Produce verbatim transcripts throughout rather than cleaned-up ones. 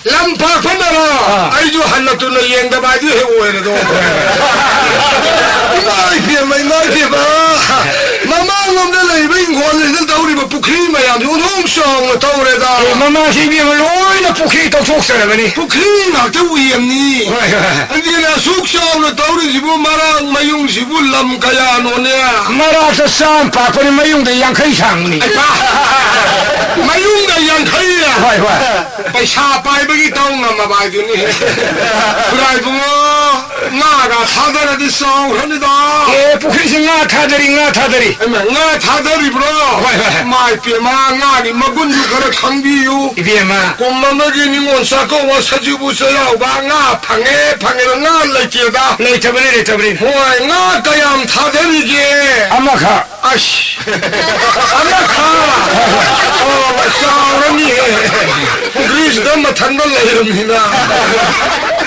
ꯂꯝ ꯄꯥꯛꯄ ꯃꯔꯥ, ꯑꯥ꯫ ꯑꯩꯁꯨ ꯍꯟꯅ ꯇꯨꯅ ꯌꯦꯡꯗꯕ ꯍꯥꯏꯗꯨ ꯍꯦꯛ ꯑꯣꯏꯔꯦꯗꯣ꯫ ꯏꯃꯥ ꯏꯕꯦꯝꯃ, ꯏꯃꯥ ꯏꯕꯦꯝꯃ꯫ ꯃꯃꯥꯡꯂꯣꯝꯗ ꯂꯩꯕ ꯏꯪꯈꯣꯜꯁꯤꯗ ꯇꯧꯔꯤꯕ ꯄꯨꯈ꯭ꯔꯤ ꯃꯌꯥꯝꯁꯤ ꯑꯣꯟꯊꯣꯛ ꯆꯥꯎꯅ ꯇꯧꯔꯦꯗ꯫ ꯑꯦ, ꯃꯃꯥꯡꯁꯤ ꯏꯕꯦꯝꯃ ꯂꯣꯏꯅ ꯄꯨꯈ꯭ꯔꯤ ꯇꯧꯊꯣꯛꯆꯔꯕꯅꯤ꯫ ꯄꯨꯈ꯭ꯔꯤ ꯉꯥꯛꯇ ꯎꯌꯦꯝꯅꯤ꯫ ꯍꯣꯏ, ꯍꯣꯏ꯫ ꯑꯗꯨꯅ ꯑꯁꯨꯛ ꯆꯥꯎꯅ ꯇꯧꯔꯤꯁꯤꯕꯨ ꯃꯔꯥꯡ ꯃꯌꯨꯡꯁꯤꯕꯨ ꯂꯝ ꯀꯌꯥꯅꯣꯅꯦ? ꯃꯔꯥꯛꯇ ꯆꯥꯝ ꯄꯥꯛꯄꯅꯤ, ꯃꯌꯨꯡꯗ ꯌꯥꯡꯈꯩ ꯁꯥꯡꯕꯅꯤ꯫ ꯑꯩ ꯄꯥ-, ꯃꯌꯨꯡꯗ ꯌꯥꯡꯈꯩ? ꯍꯣꯏ, ꯍꯣꯏ꯫ ꯄꯩꯁꯥ ꯄꯥꯏꯕꯒꯤ ꯇꯧ ꯉꯝꯃꯕ ꯍꯥꯏꯗꯨꯅꯤ꯫ ꯈꯨꯔꯥꯏꯕꯨꯡꯉꯣ, ꯉꯥꯒ ꯊꯥꯗꯔꯗꯤ ꯆꯥꯎꯈ꯭ꯔꯅꯤꯗ꯫ ꯑꯦ, ꯄꯨꯈ꯭ꯔꯤꯁꯤ ꯉꯥ ꯊꯥꯗꯔꯤ, ꯉꯥ ꯊꯥꯗꯔꯤ꯫ ꯍꯩꯃꯥ, ꯉꯥ ꯊꯥꯗꯔꯤꯕ꯭ꯔꯣ? ꯍꯣꯏ, ꯍꯣꯏ꯫ ꯏꯃꯥ ꯏꯄꯦꯝꯃ, ꯉꯥꯒꯤ ꯃꯒꯨꯟꯁꯨ ꯈꯔ ꯈꯪꯕꯤꯌꯨ꯫ ꯏꯕꯦꯝꯃ꯫ ꯀꯨꯝ ꯑꯃꯒꯤ ꯅꯤꯉꯣꯜ ꯆꯥꯛꯀꯧꯕ ꯁꯖꯤꯕꯨ ꯆꯩꯔꯥꯎꯕ ꯉꯥ ꯐꯪꯉꯦ, ꯐꯪꯉꯦꯅ ꯉꯥ ꯂꯩꯇꯦꯗ꯫ ꯂꯩꯇꯕꯅꯤ, ꯂꯩꯇꯕꯅꯤ꯫ ꯍꯣꯏ, ꯉꯥ ꯀꯌꯥꯝ ꯊꯥꯗꯔꯤꯒꯦ? ꯑꯃꯈꯛ꯫ ꯑꯁ! ꯑꯃꯈꯛ! ꯑꯣ, ꯆꯥꯎꯔꯅꯤꯍꯦ꯫ ꯄꯨꯈ꯭ꯔꯤꯁꯤꯗ ꯃꯊꯟꯇ ꯂꯩꯔꯝꯃꯤꯅ꯫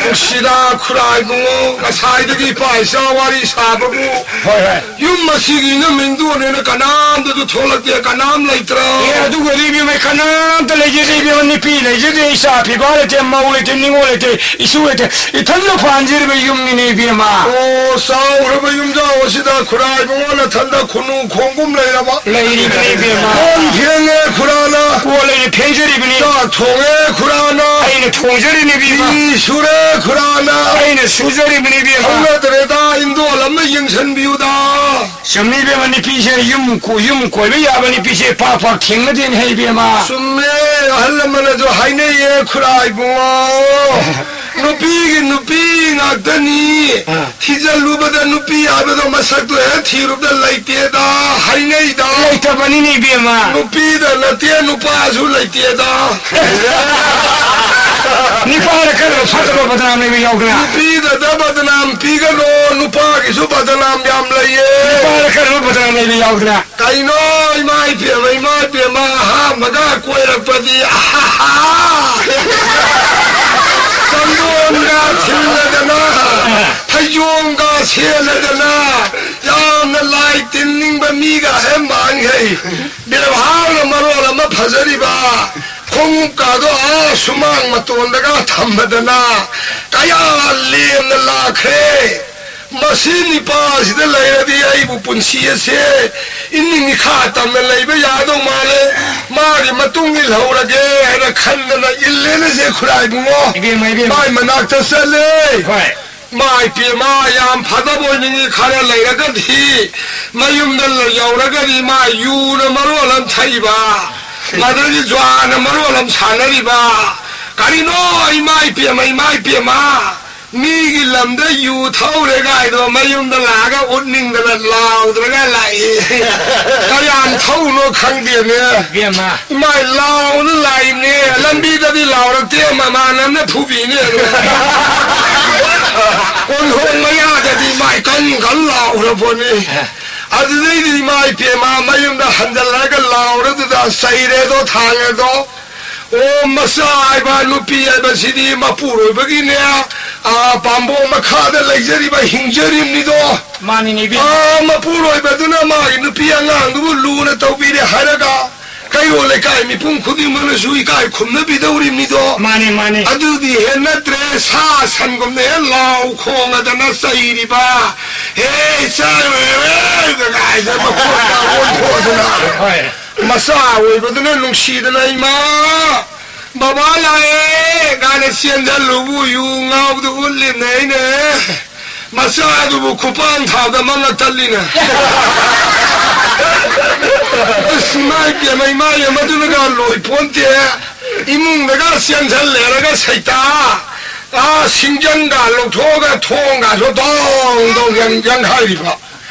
ꯅꯨꯡꯁꯤꯗ ꯈꯨꯔꯥꯏꯕꯨꯡꯉꯣ, ꯉꯁꯥꯏꯗꯒꯤ ꯏꯄꯥ ꯏꯆꯥ ꯋꯥꯔꯤ ꯁꯥꯕꯕꯨ꯫ ꯍꯣꯏ, ꯍꯣꯏ꯫ ꯌꯨꯝ ꯑꯁꯤꯒꯤ ꯏꯅꯝ ꯏꯟꯗꯣꯟꯅꯦꯅ ꯀꯅꯥꯝꯇꯁꯨ ꯊꯣꯛꯂꯛꯇꯦ, ꯀꯅꯥꯝ ꯂꯩꯇ꯭ꯔꯣ? ꯑꯦ, ꯑꯗꯨꯒꯗꯤ ꯏꯕꯦꯝꯃ, ꯀꯅꯥꯝꯇ ꯂꯩꯖꯗꯦ ꯏꯕꯦꯝꯃ, ꯅꯨꯄꯤ ꯂꯩꯖꯗꯦ, ꯏꯆꯥ ꯐꯤꯕꯥ ꯂꯩꯇꯦ, ꯃꯧ ꯂꯩꯇꯦ, ꯅꯤꯉꯣꯜ ꯂꯩꯇꯦ, ꯏꯁꯨ ꯂꯩꯇꯦ, ꯏꯊꯟꯗ ꯄꯥꯟꯖꯔꯤꯕ ꯌꯨꯝꯅꯤꯅꯦ ꯏꯕꯦꯝꯃ꯫ ꯑꯣ, ꯆꯥꯎꯈ꯭ꯔꯕ ꯌꯨꯝꯖꯥꯎ ꯑꯁꯤꯗ ꯈꯨꯔꯥꯏꯕꯨꯡꯉꯣ ꯅꯊꯟꯗ ꯈꯨꯅꯨ ꯈꯣꯡꯒꯨꯝ ꯂꯩꯔꯕ? ꯂꯩꯔꯤꯕꯅꯤ ꯏꯕꯦꯝꯃ꯫ ꯀꯣꯟ ꯐꯦꯡꯉꯦ ꯈꯨꯔꯥꯅ꯫ ꯀꯣꯟ ꯑꯩꯅ ꯐꯦꯡꯖꯔꯤꯕꯅꯤ꯫ ꯆꯥꯛ ꯊꯣꯡꯉꯦ ꯈꯨꯔꯥꯅ꯫ ꯑꯩꯅ ꯊꯣꯡꯖꯔꯤꯅꯤ ꯏꯕꯦꯝꯃ꯫ ꯐꯤ ꯁꯨꯔꯦ ꯈꯨꯔꯥꯅ꯫ ꯑꯩꯅ ꯁꯨꯖꯔꯤꯕꯅꯤ ꯏꯕꯦꯝꯃ꯫ ꯍꯧꯅꯗ꯭ꯔꯦꯗ, ꯏꯟꯗꯣꯜ ꯑꯃ ꯌꯦꯡꯁꯤꯟꯕꯤꯌꯨꯗ꯫ ꯆꯨꯝꯃꯤ ꯏꯕꯦꯝꯃ, ꯅꯨꯄꯤꯁꯦ ꯌꯨꯝ ꯀꯣ-, ꯌꯨꯝ ꯀꯣꯏꯕ ꯌꯥꯕ ꯅꯨꯄꯤꯁꯦ ꯄꯥꯛ ꯄꯥꯛ ꯊꯦꯡꯅꯗꯦꯅꯦ ꯏꯕꯦꯝꯃ꯫ ꯆꯨꯝꯃꯦ, ꯑꯍꯜ ꯂꯃꯟꯅꯁꯨ ꯍꯥꯏꯅꯩꯌꯦ ꯈꯨꯔꯥꯏꯕꯨꯡꯉꯣ꯫ ꯅꯨꯄꯤꯒꯤ ꯅꯨꯄꯤ ꯉꯥꯛꯇꯅꯤ꯫ ꯑꯥ꯫ ꯊꯤꯖꯤꯜꯂꯨꯕꯗ ꯅꯨꯄꯤ ꯍꯥꯏꯕꯗꯣ ꯃꯁꯛꯇꯣ ꯍꯦꯛ ꯊꯤꯔꯨꯕꯗ ꯂꯩꯇꯦꯗ ꯍꯥꯏꯅꯩꯗ꯫ ꯂꯩꯇꯕꯅꯤꯅꯦ ꯏꯕꯦꯝꯃ꯫ ꯅꯨꯄꯤꯗ ꯅꯠꯇꯦ, ꯅꯨꯄꯥꯁꯨ ꯂꯩꯇꯦꯗ꯫ ꯅꯨꯄꯥꯗ ꯀꯔꯝꯕ ꯐꯠꯇꯕ ꯕꯗꯅꯥꯝ ꯂꯩꯕ ꯌꯥꯎꯗꯅ? ꯅꯨꯄꯤꯗꯗ ꯕꯗꯅꯥꯝ ꯄꯤꯒꯅꯣ, ꯅꯨꯄꯥꯒꯤꯁꯨ ꯕꯗꯅꯥꯝ ꯌꯥꯝ ꯂꯩꯌꯦ꯫ ꯅꯨꯄꯥꯗ ꯀꯔꯝꯕ ꯕꯗꯅꯥꯝ ꯂꯩꯕ ꯌꯥꯎꯗꯅ? ꯀꯩꯅꯣ, ꯏꯃꯥ ꯏꯕꯦꯝꯃ, ꯏꯃꯥ ꯏꯕꯦꯝꯃ, ꯑꯍꯥꯟꯕꯒ ꯀꯣꯏꯔꯛꯄꯗꯤ, ꯑꯍꯥꯍꯥ! ꯆꯟꯗꯣꯟꯒ ꯊꯤꯜꯂꯗꯅ, ꯐꯩꯖꯣꯝꯒ ꯁꯦꯠꯂꯗꯅ, ꯌꯥꯝꯅ ꯂꯥꯏ ꯇꯤꯟꯅꯤꯡꯕ ꯃꯤꯒ ꯍꯦꯛ ꯃꯥꯟꯈꯩ꯫ ꯕꯦꯕꯥꯔꯅ ꯃꯔꯣꯜ ꯑꯃ ꯐꯖꯔꯤꯕ, ꯈꯣꯡꯎꯞꯀꯥꯗꯣ ꯑꯥ ꯁꯨꯃꯥꯡ ꯃꯇꯣꯟꯗꯒ ꯊꯝꯃꯗꯅ ꯀꯌꯥ ꯂꯦꯝꯅ ꯂꯥꯛꯈ꯭ꯔꯦ꯫ ꯃꯁꯤ ꯅꯤꯄꯥꯁꯤꯗ ꯂꯩꯔꯗꯤ ꯑꯩꯕꯨ ꯄꯨꯟꯁꯤ ꯑꯁꯦ ꯏꯅꯤꯡ ꯏꯈꯥ ꯇꯝꯅ ꯂꯩꯕ ꯌꯥꯗꯧ ꯃꯥꯜꯂꯦ꯫ ꯃꯥꯒꯤ ꯃꯇꯨꯡ ꯏꯜꯍꯧꯔꯒꯦ ꯍꯥꯏꯅ ꯈꯟꯗꯅ ꯏꯜꯂꯦꯅꯦ ꯁꯦ ꯈꯨꯔꯥꯏꯕꯨꯡꯉꯣ꯫ ꯏꯕꯦꯝꯃ, ꯏꯕꯦꯝꯃ꯫ ꯃꯥꯏ ꯃꯅꯥꯛꯇ ꯆꯠꯂꯦ꯫ ꯍꯣꯏ꯫ ꯃꯥꯏ ꯄꯦꯝꯃ, ꯌꯥꯝ ꯐꯖꯕ ꯑꯣꯏꯅꯤꯡꯉꯤ꯫ ꯈꯔ ꯂꯩꯔꯒꯗꯤ ꯃꯌꯨꯝꯗ ꯌꯧꯔꯒꯗꯤ ꯃꯥ ꯌꯨꯅ ꯃꯔꯣꯜ ꯑꯃ ꯊꯛꯏꯕ, ꯃꯗꯨꯗꯤ ꯖ꯭ꯋꯥꯅ ꯃꯔꯣꯜ ꯑꯃ ꯁꯥꯟꯅꯔꯤꯕ꯫ ꯀꯔꯤꯅꯣ, ꯏꯃꯥ ꯏꯄꯦꯝꯃ, ꯏꯃꯥ ꯏꯄꯦꯝꯃ, ꯃꯤꯒꯤ ꯂꯝꯗ ꯌꯨ ꯊꯛꯎꯔꯦ ꯀꯥꯏꯗꯣ ꯃꯌꯨꯝꯗ ꯂꯥꯛꯑꯒ ꯎꯠꯅꯤꯡꯗꯅ ꯂꯥꯎꯗ꯭ꯔꯒ ꯂꯥꯛꯏ꯫ ꯀꯌꯥꯝ ꯊꯛꯎꯅꯣ ꯈꯪꯗꯦꯅꯦ꯫ ꯏꯕꯦꯝꯃ꯫ ꯏꯃꯥꯏ, ꯂꯥꯎꯅ ꯂꯥꯛꯏꯅꯦ꯫ ꯂꯝꯕꯤꯗꯗꯤ ꯂꯥꯎꯔꯛꯇꯦ, ꯃꯃꯥꯟꯅꯕꯅ ꯐꯨꯕꯤꯅꯦ꯫ ꯀꯣꯟꯊꯣꯡ ꯃꯌꯥꯗꯗꯤ ꯃꯥꯏ ꯀꯟ ꯀꯟ ꯂꯥꯎꯔ ꯄꯣꯠꯅꯤ꯫ ꯑꯗꯨꯗꯩꯗꯤ ꯏꯃꯥ ꯏꯄꯦꯝꯃ ꯃꯌꯨꯝꯗ ꯍꯟꯖꯜꯂꯛꯑꯒ ꯂꯥꯎꯔꯗꯨꯗ ꯆꯩꯔꯦꯗꯣ, ꯊꯥꯡꯉꯦꯗꯣ꯫ ꯑꯣ, ꯃꯆꯥ ꯍꯥꯏꯕ, ꯅꯨꯄꯤ ꯍꯥꯏꯕꯁꯤꯗꯤ ꯃꯄꯨꯔꯣꯏꯕꯒꯤꯅꯦ, ꯑꯥ, ꯄꯥꯝꯕꯣꯝ ꯃꯈꯥꯗ ꯂꯩꯖꯔꯤꯕ ꯍꯤꯡꯖꯔꯤꯕꯅꯤꯗꯣ꯫ ꯃꯥꯅꯤꯅꯦ, ꯏꯕꯦꯝꯃ꯫ ꯑꯥ, ꯃꯄꯨꯔꯣꯏꯕꯗꯨꯅ ꯃꯥꯒꯤ ꯅꯨꯄꯤ ꯑꯉꯥꯡꯗꯨꯕꯨ ꯂꯨꯅ ꯇꯧꯕꯤꯔꯦ ꯍꯥꯏꯔꯒ ꯀꯩꯔꯣꯜ ꯂꯩꯀꯥꯏ ꯃꯤꯄꯨꯝ ꯈꯨꯗꯤꯡꯃꯛꯅꯁꯨ ꯏꯀꯥꯏ ꯈꯨꯝꯅꯕꯤꯗꯧꯔꯤꯕꯅꯤꯗꯣ꯫ ꯃꯥꯅꯦ, ꯃꯥꯅꯦ꯫ ꯑꯗꯨꯗꯤ ꯍꯦꯛ ꯅꯠꯇ꯭ꯔꯦ, ꯁꯥ ꯁꯟꯒꯨꯝꯅ ꯍꯦꯛ ꯂꯥꯎ ꯈꯣꯡꯉꯗꯅ ꯆꯩꯔꯤꯕ꯫ "ꯍꯦ, ꯆꯥꯔꯣꯏ, ꯀꯥꯏꯗ ꯃꯈꯣꯟꯒ ꯑꯣꯟꯊꯣꯛꯑꯗꯅ꯫ ꯍꯣꯏ꯫ ꯃꯆꯥ ꯑꯣꯏꯕꯗꯨꯅ ꯅꯨꯡꯁꯤꯗꯅ, "ꯏꯃꯥ, ꯕꯕꯥ ꯂꯥꯛꯑꯦ" ꯀꯥꯏꯅ ꯆꯦꯟꯁꯤꯜꯂꯨꯕꯨ ꯌꯨ ꯉꯥꯎꯕꯗꯨ ꯎꯠꯂꯤꯕꯅꯦ ꯑꯩꯅ꯫ ꯃꯆꯥꯗꯨꯕꯨ ꯈꯨꯄꯥꯡ ꯊꯥꯕꯗ ꯃꯉꯛ ꯇꯠꯂꯤꯅꯦ꯫ ꯑꯁ, ꯏꯃꯥ ꯏꯄꯦꯝꯃ, ꯏꯃꯥ ꯏꯕꯦꯝꯃ, ꯑꯗꯨꯅꯒ ꯂꯣꯏ ꯄꯣꯟꯇꯦ꯫ ꯏꯃꯨꯡꯗꯒ ꯆꯦꯟꯁꯤꯜꯂꯦꯔꯒ ꯁꯩꯇꯥ, ꯑꯥ, ꯁꯤꯡꯖꯪꯒ ꯂꯧꯊꯣꯛꯑꯒ ꯊꯣꯡꯒꯁꯨ ꯗꯣꯡ ꯗꯣꯡ ꯌꯪ-, ꯌꯪꯈꯥꯏꯔꯤꯕ꯫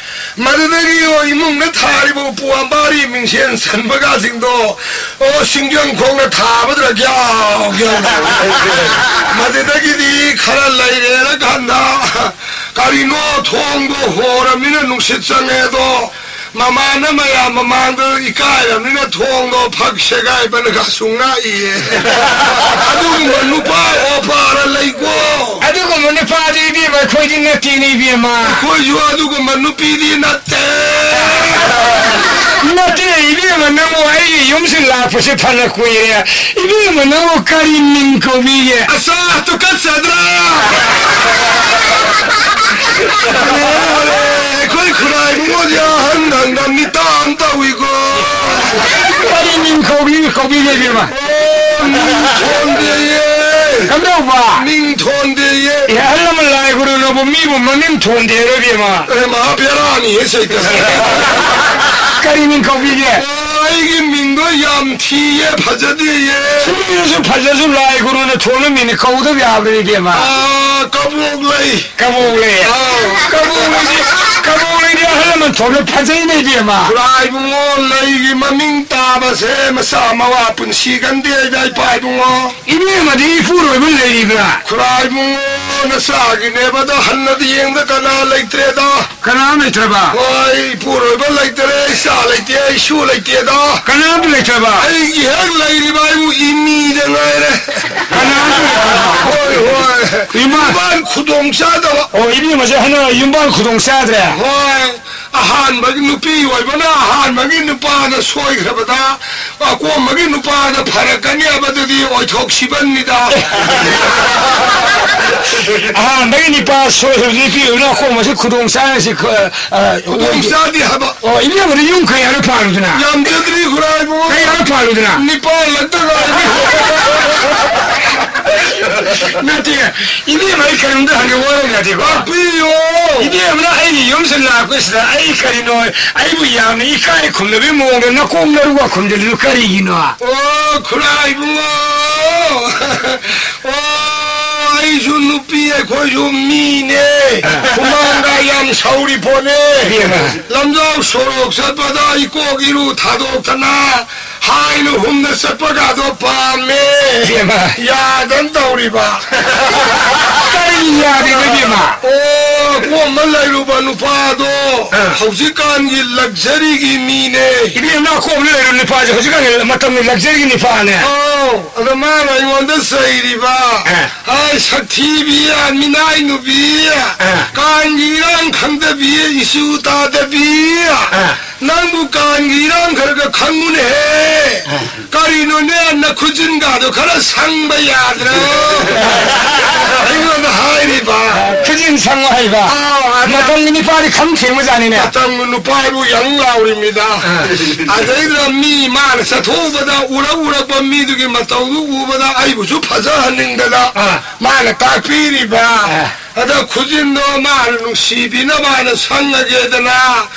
ꯃꯗꯨꯗꯒꯤ ꯏꯃꯨꯡꯗ ꯊꯥꯔꯤꯕ ꯎꯄꯨ ꯑꯝꯕꯥꯔꯤ ꯃꯤꯡꯁꯦꯟ ꯆꯟꯕꯒꯁꯤꯡꯗꯣ, ꯑꯣ, ꯁꯤꯡꯖꯪ ꯈꯣꯡꯅ ꯊꯥꯕꯗꯨꯅ ꯒ꯭ꯌꯥꯎ ꯒ꯭ꯌꯥꯎ ꯂꯥꯎꯔꯤ꯫ ꯃꯗꯨꯗꯒꯤꯗꯤ ꯈꯔ ꯂꯩꯔꯦꯔꯀꯥꯟꯗ ꯀꯔꯤꯅꯣ ꯊꯣꯡꯗꯣ ꯍꯣꯔꯃꯤꯅ ꯅꯨꯡꯁꯤꯠ ꯆꯪꯉꯦꯗꯣ, ꯃꯃꯥꯅ ꯃꯌꯥꯝ ꯃꯃꯥꯡꯗ ꯏꯀꯥꯏꯔꯕꯅꯤꯅ ꯊꯣꯡꯗꯣ ꯐꯛ ꯁꯦꯒꯥꯏꯕꯅꯒꯁꯨ ꯉꯥꯛꯏꯌꯦ꯫ ꯑꯗꯨꯒꯨꯝꯕ ꯅꯨꯄꯥ ꯑꯣꯄꯥꯔ ꯂꯩꯀꯣ꯫ ꯑꯗꯨꯒꯨꯝꯕ ꯅꯨꯄꯥꯗꯤ ꯏꯕꯦꯝꯃ ꯑꯩꯈꯣꯏꯗꯤ ꯅꯠꯇꯦꯅꯦ ꯏꯕꯦꯝꯃ꯫ ꯑꯩꯈꯣꯏꯁꯨ ꯑꯗꯨꯒꯨꯝꯕ ꯅꯨꯄꯤꯗꯤ ꯅꯠꯇꯦ꯫ ꯅꯠꯇꯦ ꯏꯕꯦꯝꯃ, ꯅꯪꯕꯨ ꯑꯩꯒꯤ ꯌꯨꯝꯁꯤ ꯂꯥꯛꯄꯁꯦ ꯐꯅ ꯀꯨꯏꯔꯦ꯫ ꯏꯕꯦꯝꯃ, ꯅꯪꯕꯨ ꯀꯔꯤ ꯃꯤꯡ ꯀꯧꯕꯤꯒꯦ? ꯑꯆꯥ, ꯇꯨꯀꯠꯆꯗ꯭ꯔꯥ? ꯑꯩꯈꯣꯏ ꯈꯨꯔꯥꯏ ꯏꯕꯨꯡꯉꯣꯁꯦ ꯑꯍꯟ ꯍꯪꯒꯥꯝ ꯅꯤꯇꯥ ꯑꯃ ꯇꯧꯏꯀꯣ꯫ ꯀꯔꯤ ꯃꯤꯡ ꯀꯧꯕꯤ-, ꯀꯧꯕꯤꯒꯦ, ꯏꯕꯦꯝꯃ? ꯑꯣ, ꯃꯤꯡ ꯊꯣꯟꯗꯦꯌꯦ꯫ ꯀꯝꯗꯧꯕ? ꯃꯤꯡ ꯊꯣꯟꯗꯦꯌꯦ꯫ ꯑꯦ, ꯑꯍꯜ ꯂꯃꯟ ꯂꯥꯏ ꯒꯨꯔꯨꯅꯕꯨ ꯃꯤꯕꯨ ꯃꯃꯤꯡ ꯊꯣꯟꯗꯦ ꯍꯥꯏꯔꯣ, ꯏꯕꯦꯝꯃ? ꯑꯦ, ꯃꯍꯥ ꯕꯦꯔꯥꯅꯤꯍꯦ, ꯁꯩꯇ꯫ ꯀꯔꯤ ꯃꯤꯡ ꯀꯧꯕꯤꯒꯦ? ꯑꯣ, ꯑꯩꯒꯤ ꯃꯤꯡꯗꯣ ꯌꯥꯝ ꯊꯤꯌꯦ, ꯐꯖꯗꯦꯌꯦ꯫ ꯊꯤꯔꯁꯨ ꯐꯖꯁꯨ ꯂꯥꯏ ꯒꯨꯔꯨꯅ ꯊꯣꯟꯕ ꯃꯤꯡꯅꯤ, ꯀꯧꯗꯕ ꯌꯥꯕ꯭ꯔꯥ, ꯏꯕꯦꯝꯃ? ꯑꯥ, ꯀꯕꯣꯛ ꯂꯩ꯫ ꯀꯕꯣꯛ ꯂꯩ꯫ ꯑꯥ꯫ ꯀꯕꯣꯛ ꯂꯩꯗꯤ, ꯀꯕꯣꯛ ꯂꯩꯗꯤ ꯑꯍꯜ ꯂꯃꯟ ꯊꯣꯟꯕ ꯐꯖꯩꯅꯦ, ꯏꯕꯦꯝꯃ꯫ ꯈꯨꯔꯥꯏ ꯏꯕꯨꯡꯉꯣ, ꯂꯩꯒꯤ ꯃꯃꯤꯡ ꯇꯥꯕꯁꯦ ꯃꯆꯥ ꯃꯋꯥ ꯄꯨꯟꯁꯤ ꯒꯟꯗꯦ ꯏꯄꯥ ꯏꯕꯨꯡꯉꯣ꯫ ꯏꯕꯦꯝꯃꯗꯤ ꯏꯄꯨꯔꯣꯏꯕ ꯂꯩꯔꯤꯕ꯭ꯔꯥ? ꯈꯨꯔꯥꯏ ꯏꯕꯨꯡꯉꯣ, ꯅꯆꯥꯒꯤꯅꯦꯕꯗ ꯍꯟꯅꯗꯤ ꯌꯦꯡꯗ ꯀꯅꯥ ꯂꯩꯇ꯭ꯔꯦꯗ꯫ ꯀꯅꯥꯝ ꯂꯩꯇ꯭ꯔꯕ? ꯍꯣꯏ, ꯏꯄꯨꯔꯣꯏꯕ ꯂꯩꯇꯔꯦ, ꯏꯆꯥ ꯂꯩꯇꯦ, ꯏꯁꯨ ꯂꯩꯇꯦꯗ꯫ ꯀꯅꯥꯝꯇ ꯂꯩꯇ꯭ꯔꯕ? ꯑꯩꯒꯤ ꯍꯦꯛ ꯂꯩꯔꯤꯕ ꯑꯩꯕꯨ ꯏꯃꯤꯗ ꯉꯥꯏꯔꯦ꯫ ꯀꯅꯥꯝꯇ ꯂꯩꯇ꯭ꯔꯕ? ꯍꯣꯏ, ꯍꯣꯏ꯫ ꯏꯃꯥ꯫ ꯏꯃꯥ ꯈꯨꯗꯣꯡ ꯆꯥꯗꯕ꯫ ꯑꯣ, ꯏꯕꯦꯝꯃꯁꯦ ꯍꯟꯗꯛ ꯌꯨꯝꯕꯥꯟ ꯈꯨꯗꯣꯡ ꯆꯥꯗ꯭ꯔꯦ? ꯍꯣꯏ꯫ ꯑꯍꯥꯟꯕꯒꯤ ꯅꯨꯄꯤ ꯑꯣꯏꯕꯅ ꯑꯍꯥꯟꯕꯒꯤ ꯅꯨꯄꯥꯅ ꯁꯣꯏꯈ꯭ꯔꯕꯗ ꯑꯀꯣꯟꯕꯒꯤ ꯅꯨꯄꯥꯅ ꯐꯔꯛꯀꯅꯤ ꯍꯥꯏꯕꯗꯨꯗꯤ ꯑꯣꯏꯊꯣꯛꯁꯤꯕꯟꯅꯤꯗ꯫ ꯑꯍꯥꯟꯕꯒꯤ ꯅꯨꯄꯥ ꯁꯣꯏꯈ꯭ꯔꯕꯗꯤ ꯅꯨꯄꯤ ꯑꯣꯏꯕꯅ ꯑꯀꯣꯟꯕꯁꯤ ꯈꯨꯗꯣꯡ ꯆꯥꯔꯁꯤ, ꯑ, ꯑ, ꯈꯨꯗꯣꯡ ꯆꯥꯗꯦ ꯍꯥꯏꯕ꯫ ꯑꯣ, ꯏꯕꯦꯝꯃꯗꯤ ꯌꯨꯝ ꯀꯌꯥꯗ ꯄꯥꯜꯂꯨꯗꯅ? ꯌꯥꯝꯖꯗ꯭ꯔꯤ ꯈꯨꯔꯥꯏꯕꯨ꯫ ꯀꯌꯥꯗ ꯄꯥꯜꯂꯨꯗꯅ? ꯅꯤꯄꯥꯜ ꯂꯛꯇ ꯉꯥꯏꯔꯤ꯫ ꯅꯠꯇꯦ, ꯏꯕꯦꯝꯃ, ꯑꯩ ꯀꯔꯤꯝꯇ ꯍꯪꯒꯦ, ꯋꯥꯔꯧ ꯌꯥꯗꯦꯀꯣ? ꯇꯥꯛꯄꯤꯌꯣ꯫ ꯏꯕꯦꯝꯃꯅ ꯑꯩꯒꯤ ꯌꯨꯝꯁꯤꯗ ꯂꯥꯛꯄꯁꯤꯗ ꯑꯩ ꯀꯔꯤꯅꯣ, ꯑꯩꯕꯨ ꯌꯥꯝꯅ ꯏꯀꯥꯏ ꯈꯨꯝꯅꯕꯒꯤ ꯃꯑꯣꯡꯗ ꯅꯀꯣꯡ ꯅꯔꯨꯒ ꯈꯨꯝꯖꯤꯜꯂꯤꯗꯨ ꯀꯔꯤꯒꯤꯅꯣ? ꯑꯣ, ꯈꯨꯔꯥꯏ ꯏꯕꯨꯡꯉꯣ꯫ ꯑꯣ, ꯑꯩꯁꯨ ꯅꯨꯄꯤ, ꯑꯩꯈꯣꯏꯁꯨ ꯃꯤꯅꯦ꯫ ꯑ꯫ ꯍꯨꯃꯥꯡꯒ ꯌꯥꯝ ꯁꯧꯔꯤ ꯄꯣꯠꯅꯦ꯫ ꯏꯕꯦꯝꯃ꯫ ꯂꯝꯖꯥꯎ ꯁꯣꯔꯣꯛ ꯆꯠꯄꯗ ꯏꯀꯣꯛ ꯏꯔꯨ ꯊꯥꯗꯣꯛꯇꯅ ꯍꯥꯏꯅ ꯍꯨꯝꯅ ꯆꯠꯄꯒꯗꯣ ꯄꯥꯝꯃꯦ꯫ ꯏꯕꯦꯝꯃ꯫ ꯌꯥꯗꯅ ꯇꯧꯔꯤꯕ꯫ ꯀꯔꯤ ꯌꯥꯗ꯭ꯔꯤꯅꯣ, ꯏꯕꯦꯝꯃ? ꯑꯣ, ꯑꯀꯣꯝꯕ ꯂꯩꯔꯨꯕ ꯅꯨꯄꯥꯗꯣ ꯑ꯫ ꯍꯧꯖꯤꯛꯀꯥꯟꯒꯤ ꯂꯛꯖꯔꯤꯒꯤ ꯃꯤꯅꯦ꯫ ꯏꯕꯦꯝꯃ, ꯑꯀꯣꯝꯕ ꯂꯩꯔꯨꯕ ꯅꯨꯄꯥꯁꯦ ꯍꯧꯖꯤꯛꯀꯥꯟꯒꯤ ꯃꯇꯝꯒꯤ ꯂꯛꯖꯔꯤꯒꯤ ꯅꯨꯄꯥꯅꯦ꯫ ꯑꯧ, ꯑꯗꯣ ꯃꯥꯅ ꯑꯩꯉꯣꯟꯗ ꯆꯩꯔꯤꯕ꯫ ꯑ꯫ ꯑꯩ ꯁꯛꯊꯤꯕꯤ, ꯃꯤꯅꯥꯏ ꯅꯨꯄꯤ, ꯑ꯫ ꯀꯥꯡꯒꯤ ꯏꯔꯥꯡ ꯈꯪꯗꯕꯤ, ꯏꯁꯨ ꯇꯥꯗꯕꯤ꯫ ꯑ꯫ ꯅꯪꯕꯨ ꯀꯥꯟꯒꯤ ꯏꯔꯥꯡ ꯈꯔ ꯈꯔ ꯈꯪꯉꯨꯅꯦꯍꯦ꯫ ꯑ꯫ ꯀꯔꯤꯅꯣꯅꯦ, ꯅꯈꯨꯖꯤꯟꯒꯥꯗꯣ ꯈꯔ ꯁꯪꯕ ꯌꯥꯗ꯭ꯔꯣ? ꯑꯩꯉꯣꯟꯗ ꯍꯥꯏꯔꯤꯕ꯫ ꯈꯨꯖꯤꯟ ꯁꯪꯉꯣ ꯍꯥꯏꯕ? ꯑꯥ, ꯑꯗ ꯃꯇꯝꯒꯤ ꯅꯨꯄꯥꯗꯤ ꯈꯪ ꯊꯦꯡꯕꯖꯥꯠꯅꯤꯅꯦ꯫ ꯃꯇꯝꯒꯤ ꯅꯨꯄꯥꯕꯨ ꯌꯥꯝ ꯂꯥꯎꯔꯤꯃꯤꯗ꯫ ꯑ꯫ ꯑꯗꯩꯗ ꯃꯤ ꯃꯥꯅ ꯆꯠꯊꯣꯛꯎꯕꯗ ꯎꯔꯛ ꯎꯔꯛꯄ ꯃꯤꯗꯨꯒꯤ ꯃꯇꯧꯗꯨ ꯎꯕꯗ ꯑꯩꯕꯨꯁꯨ ꯐꯖꯍꯟꯅꯤꯡꯗꯅ ꯑ꯫ ꯃꯥꯅ ꯇꯥꯛꯄꯤꯔꯤꯕ꯫ ꯑ꯫ ꯑꯗ ꯈꯨꯖꯤꯟꯗꯣ ꯃꯥꯅ ꯅꯨꯡꯁꯤꯕꯤꯅꯕ ꯍꯥꯏꯅ ꯁꯪꯉꯒꯦꯗꯅ,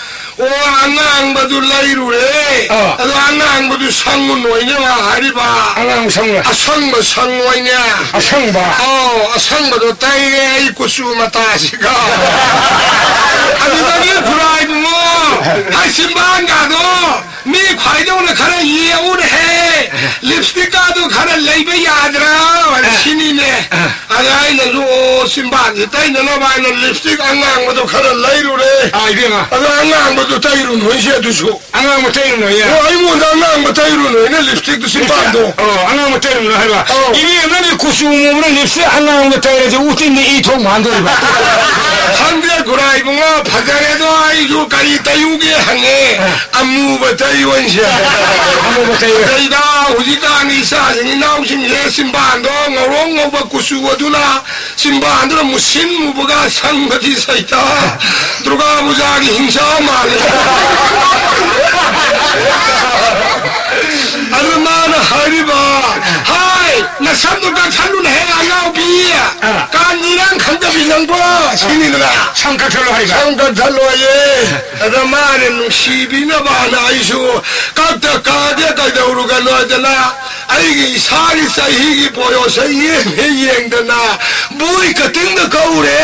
ꯑꯣ, ꯑꯉꯥꯡꯕꯗꯨ ꯂꯩꯔꯨꯔꯦ꯫ ꯑꯥ꯫ ꯑꯗꯣ ꯑꯉꯥꯡꯕꯗꯨ ꯁꯪꯉꯨ ꯅꯣꯏꯅꯦ ꯃꯥ ꯍꯥꯏꯔꯤꯕ꯫ ꯑꯉꯥꯡꯕ ꯁꯪꯉꯨ꯫ ꯑꯁꯪꯕ ꯁꯪꯉꯣꯏꯅꯦ꯫ ꯑꯁꯪꯕ? ꯑꯧ, ꯑꯁꯪꯕꯗꯣ ꯇꯩꯔꯦ ꯑꯩ ꯀꯨꯆꯨ ꯃꯇꯥꯁꯤꯒ꯫ ꯑꯗꯨꯗꯒꯤ ꯈꯨꯔꯥꯏꯕꯨꯡꯉꯣ, ꯑꯩ ꯆꯤꯝꯕꯥꯟꯒꯗꯣ ꯃꯤ ꯈ꯭ꯋꯥꯏꯗꯧꯅ ꯈꯔ ꯌꯦꯛꯎꯅꯦꯍꯦ, ꯂꯤꯞꯁꯇꯤꯛꯀꯥꯗꯣ ꯈꯔ ꯂꯩꯕ ꯌꯥꯗ꯭ꯔꯥ? ꯍꯥꯏꯅ ꯑ꯫ ꯁꯤꯅꯤꯅꯦ꯫ ꯑ꯫ ꯑꯗ ꯑꯩꯅꯁꯨ, ꯑꯣ, ꯆꯤꯝꯕꯥꯟꯁꯦ ꯇꯩꯅꯅꯕ ꯍꯥꯏꯅ ꯂꯤꯞꯁꯇꯤꯛ ꯑꯉꯥꯡꯕꯗꯣ ꯈꯔ ꯂꯩꯔꯨꯔꯦ꯫ ꯑ, ꯏꯕꯦꯝꯃ꯫ ꯑꯗꯣ ꯑꯉꯥꯡꯕꯗꯣ ꯇꯩꯔꯨꯅꯨ ꯍꯥꯏꯁꯦ ꯑꯗꯨꯁꯨ꯫ ꯑꯉꯥꯡꯕ ꯇꯩꯔꯨꯅꯨ ꯍꯥꯏꯌꯦ꯫ ꯑꯣ, ꯑꯩꯉꯣꯟꯗ ꯑꯉꯥꯡꯕ ꯇꯩꯔꯨꯅꯨ ꯍꯥꯏꯅ ꯂꯤꯞꯁꯇꯤꯛꯇꯣ ꯆꯤꯝꯕꯥꯟꯗꯣ꯫ ꯑꯣ, ꯑꯉꯥꯡꯕ ꯇꯩꯔꯨꯅꯨ ꯍꯥꯏꯕ꯫ ꯑꯧ꯫ ꯏꯕꯦꯝꯃ, ꯅꯪꯗꯤ ꯀꯨꯆꯨ ꯃꯨꯕꯅ ꯂꯤꯞꯁꯇꯤꯛ ꯑꯉꯥꯡꯕ ꯇꯩꯔꯗꯤ ꯎꯇꯤꯟꯗꯤ ꯏ ꯊꯣꯛ ꯃꯥꯟꯗꯣꯔꯤꯕ꯫ ꯈꯪꯗꯦ, ꯈꯨꯔꯥꯏꯕꯨꯡꯉꯣ, ꯐꯖꯔꯦꯗꯣ, ꯑꯩꯁꯨ ꯀꯔꯤ ꯇꯩꯌꯨꯒꯦ ꯍꯪꯉꯦ꯫ ꯑ꯫ ꯑꯃꯨꯕ ꯇꯩꯌꯨ ꯍꯥꯏꯁꯦ꯫ ꯑꯃꯨꯕ ꯇꯩꯌꯨ꯫ ꯀꯩꯗ ꯍꯧꯖꯤꯛꯀꯥꯟꯒꯤ ꯏꯆꯥꯁꯤꯡ ꯏꯅꯥꯎꯁꯤꯡꯁꯦ ꯆꯤꯝꯕꯥꯟꯗꯣ ꯉꯧꯔꯣꯛ ꯉꯧꯕ ꯀꯨꯆꯨ ꯑꯗꯨꯅ ꯆꯤꯝꯕꯥꯟꯗꯨꯅ ꯃꯨꯁꯤꯟ ꯃꯨꯕꯒ ꯁꯪꯕꯗꯤ ꯁꯩꯇ ꯗꯨꯔꯒꯥ ꯄꯨꯖꯥꯒꯤ ꯍꯤꯡꯁꯥ ꯃꯥꯜꯂꯦ꯫ ꯑꯗꯨ ꯃꯥꯅ ꯍꯥꯏꯔꯤꯕ, "ꯍꯥꯏ, ꯅꯁꯝꯗꯨ ꯀꯛꯊꯠꯂꯨꯅꯦꯍꯦ, ꯑꯉꯥꯎꯕꯤ! ꯑꯥ꯫ ꯀꯥꯟ ꯏꯔꯥꯡ ꯈꯪꯗꯕꯤ ꯅꯪꯕꯣ?" ꯁꯤꯅꯤꯗꯅ꯫ ꯁꯝ ꯀꯛꯊꯠꯂꯣ ꯍꯥꯏꯕ? ꯁꯝ ꯀꯛꯊꯠꯂꯣꯌꯦ꯫ ꯑꯗ ꯃꯥꯅ ꯅꯨꯡꯁꯤꯕꯤꯅꯕꯅ ꯑꯩꯁꯨ ꯀꯛꯇ ꯀꯛꯑꯒꯦ ꯀꯩꯗꯧꯔꯨꯒꯅꯣꯗꯅ ꯑꯩꯒꯤ ꯏꯁꯥꯒꯤ ꯆꯍꯤꯒꯤ ꯄꯣꯌꯣꯁꯦ ꯌꯦꯡꯉꯦ ꯌꯦꯡꯗꯅ ꯕꯣꯏ ꯀꯇꯤꯡꯗ ꯀꯧꯔꯦ꯫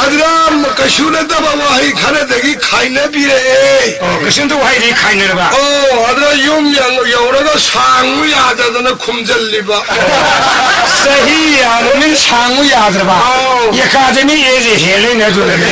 ꯑꯗꯨꯅ ꯀꯩꯁꯨ ꯅꯠꯇꯕ ꯋꯥꯍꯩ ꯈꯔꯗꯒꯤ ꯈꯥꯏꯅꯕꯤꯔꯛꯑꯦ꯫ ꯑꯣ, ꯀꯩꯁꯨ ꯅꯠꯇꯕ ꯋꯥꯍꯩꯗꯒꯤ ꯈꯥꯏꯅꯔꯕ? ꯑꯣ, ꯑꯗꯨꯅ ꯌꯨꯝ ꯌꯧ-, ꯌꯧꯔꯒ ꯁꯥꯡꯉꯨ ꯌꯥꯗꯗꯅ ꯈꯨꯝꯖꯜꯂꯤꯕ꯫ ꯆꯍꯤ ꯌꯥꯝꯃꯃꯤꯅ ꯁꯥꯡꯉꯨ ꯌꯥꯗ꯭ꯔꯕ? ꯑꯧ꯫ ꯑꯦꯀꯥꯗꯃꯤ ꯑꯦꯖꯦ ꯍꯦꯜꯂꯦꯅꯦ ꯑꯗꯨꯅꯅꯦ꯫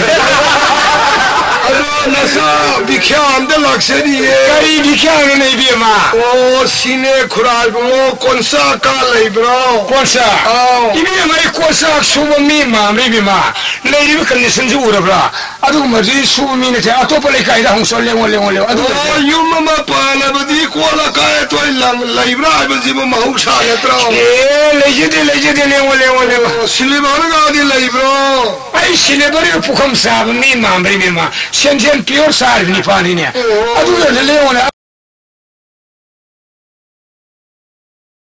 ꯑꯗꯣ ꯅꯆꯥ ꯕꯤꯈ꯭ꯌꯥ ꯑꯝꯗ ꯂꯥꯛꯆꯔꯤꯌꯦ꯫ ꯀꯔꯤ ꯕꯤꯈ꯭ꯌꯥꯅꯣꯅꯦ, ꯏꯕꯦꯝꯃ? ꯑꯣ, ꯁꯤꯅꯦ ꯈꯨꯔꯥꯏꯕꯨꯡꯉꯣ, ꯀꯣꯟꯁꯥꯛꯀ ꯂꯩꯕ꯭ꯔꯣ? ꯀꯣꯟꯁꯥꯛ? ꯑꯥꯎ꯫ ꯏꯕꯦꯝꯃ, ꯑꯩ ꯀꯣꯟꯁꯥꯛ ꯁꯨꯕ ꯃꯤ ꯃꯥꯟꯕ꯭ꯔꯥ, ꯏꯕꯦꯝꯃ? ꯂꯩꯔꯤꯕ conditionꯁꯤ ꯎꯔꯕ꯭ꯔꯥ? ꯑꯗꯨꯒꯨꯝꯕꯗꯤ ꯁꯨꯕ ꯃꯤ ꯅꯠꯇꯦ꯫ ꯑꯇꯣꯞꯄ ꯂꯩꯀꯥꯏꯗ ꯍꯪꯉꯨ ꯆꯣ, ꯂꯦꯡꯉꯣ, ꯂꯦꯡꯉꯣ, ꯂꯦꯡꯉꯣ꯫ ꯑꯗꯨ ꯑꯣ, ꯅꯠꯇꯦ꯫ ꯌꯨꯝ ꯑꯃ ꯄꯥꯜꯂꯕꯗꯤ ꯀꯣꯜ ꯑꯀꯥꯏ ꯑꯇꯣꯏ ꯂꯪ-, ꯂꯩꯕ꯭ꯔꯥ ꯍꯥꯏꯕꯁꯤꯕꯨ ꯃꯍꯧꯁꯥ ꯅꯠꯇ꯭ꯔꯣ? ꯑꯦ, ꯂꯩꯖꯗꯦ, ꯂꯩꯖꯗꯦ, ꯂꯦꯡꯉꯣ, ꯂꯦꯡꯉꯣ, ꯂꯦꯡꯉꯣ꯫ ꯑꯣ, ꯁꯤꯂꯤꯚꯔꯒꯗꯤ ꯂꯩꯕ꯭ꯔꯣ? ꯑꯩ ꯁꯤꯂꯤꯚꯔꯒ ꯄꯨꯈꯝ ꯆꯥꯕ ꯃꯤ ꯃꯥꯟꯕ꯭ꯔꯥ, ꯏꯕꯦꯝꯃ? ꯁꯦꯟꯖꯦꯟ pure ꯆꯥꯔꯤꯕ ꯅꯤꯄꯥꯅꯤꯅꯦ꯫ ꯑꯣ꯫ ꯑꯗꯨꯅ ꯂꯦꯡꯉꯣꯅꯦ꯫